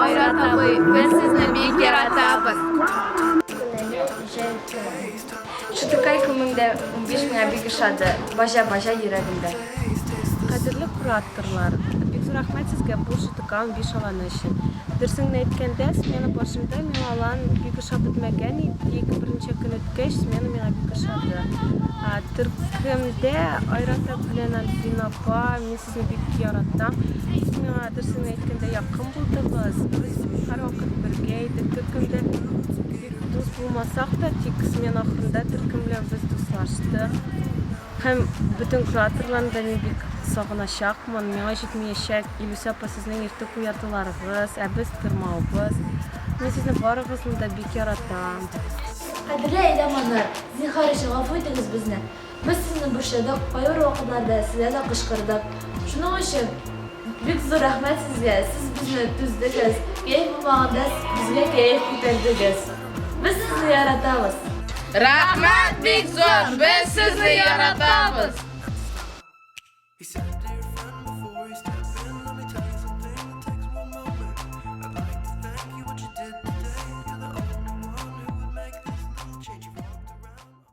Айрат абый, без сезне бик яратабыз. Шутыкай 2015 миңа бик ошады. Баҗа, баҗа йөрәгемдә. Кадерле кураторлар, бик зур рәхмәт сезгә бу ШТК 15 аланы өчен. Дөресен генә әйткәндә, смена башында миңа алан бик ошап бетмәгән иде, тик берничә көн үткәч, смена миңа бик ошады. Төркемдә Айрат абый белән Альбина апа, мин сезне бик яратам. Сез миңа дөресен генә әйткәндә якын булдыгыз. Без һәрвакыт бергә идек төркемдә. Бик дус булмасак та, тик смена ахырында төркем белән без дуслаштык. Һәм бөтен кураторларны да мин бик сагыначакмын. Миңа җитмиячәк, Илүсә апа, сезнең иртүк уятуларыгыз, ә без тормавыбыз. Мин сезне барыгызны да бик яратам. Кадерле әйдаманнар, зинһар өчен гафу итегез безне. Без сезне борчыдык, кайбер вакытларда сезгә дә кычкырдык. Шуның өчен бик зур рәхмәт сезгә, сез безне түздегез, кәеф булмаганда безгә кәеф күтәрдегез. Без сезне яратабыз! Рәхмәт бик зур, без сезне яратабыз!